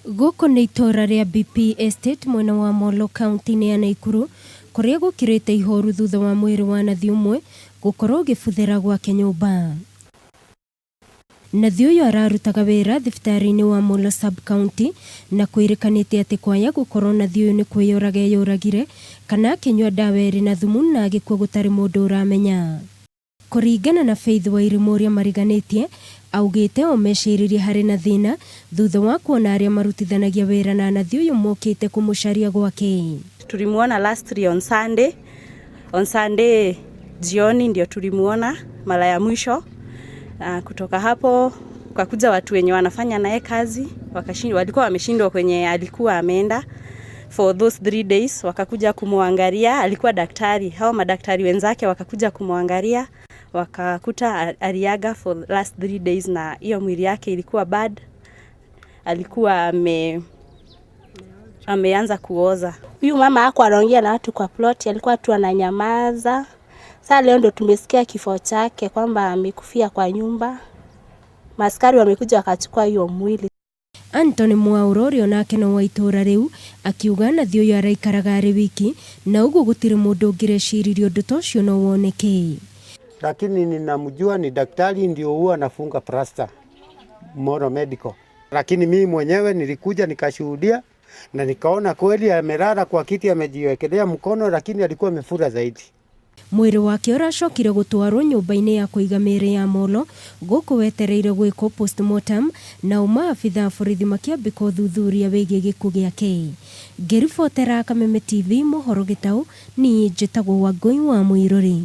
Gũkũ nĩ itũũra rĩa BP Estate mwena wa Molo kauntĩ-inĩ ya Naikuru kũrĩa gũkirĩte ihoru thutha wa mwĩrĩ wa nathi ũmwe gũkorwo ũgĩbuthĩra gwake nyũmba. Nathi ũyũ ararutaga wĩra thibitarĩ-inĩ wa Molo Sub-County na kwĩrĩkanĩte atĩ kwaya gũkorwo nathi ũyũ nĩ kwĩyũraga eyũragire kana akĩnyua ndawa ĩrĩ na thumu na agĩkua gũtarĩ mũndũ ũramenya. Kũringana na Faith Wairimu ũrĩa mariganĩtie, augĩte o meciririe harĩ na thĩna thutha wa kuona arĩa marutithanagia wĩra na nathi ũyũ mokĩte kũmũcaria gwake. Tulimuona lastly on Sunday. On Sunday jioni ndio tulimuona mara ya mwisho. Kutoka hapo kukakuja watu wenye wanafanya naye kazi, wakashindwa, walikuwa wameshindwa kwenye alikuwa ameenda for those 3 days, wakakuja kumwangalia. Alikuwa daktari, hao madaktari wenzake wakakuja kumwangalia, wakakuta aliaga for last 3 days, na hiyo mwili yake ilikuwa bad, alikuwa ameanza kuoza. Huyu mama hakuwa anaongea na watu kwa plot, alikuwa tu ananyamaza. Sasa leo ndo tumesikia kifo chake kwamba amekufia kwa nyumba. Maskari wamekuja wakachukua hiyo mwili. Anthony Mwauro ũrĩa onake no wa itũũra rĩu akiuga nathi ũyũ araikaraga arĩ wiki na ũguo gũtirĩ mũndũ ũngĩreciririe ũndũ ta ũcio no woneke. Lakini ninamjua ni daktari, ndio huwa anafunga plasta Molo Medical. Lakini mimi mwenyewe nilikuja nikashuhudia na nikaona kweli amelala kwa kiti amejiwekelea mkono, lakini alikuwa amefura zaidi. Mwĩrĩ wake ũracokire gũtwarwo nyũmba-inĩ ya kũiga mĩĩrĩ ya Molo gũkũ wetereire gwĩkwo postmortem nao maabitha a borithi makĩambĩka ũthuthuria wĩgiĩ gĩkuũ gĩake. Ngĩribotera Kameme TV mohoro gĩtaũ, niĩ njĩtagwo Wangũi wa Mũirũri.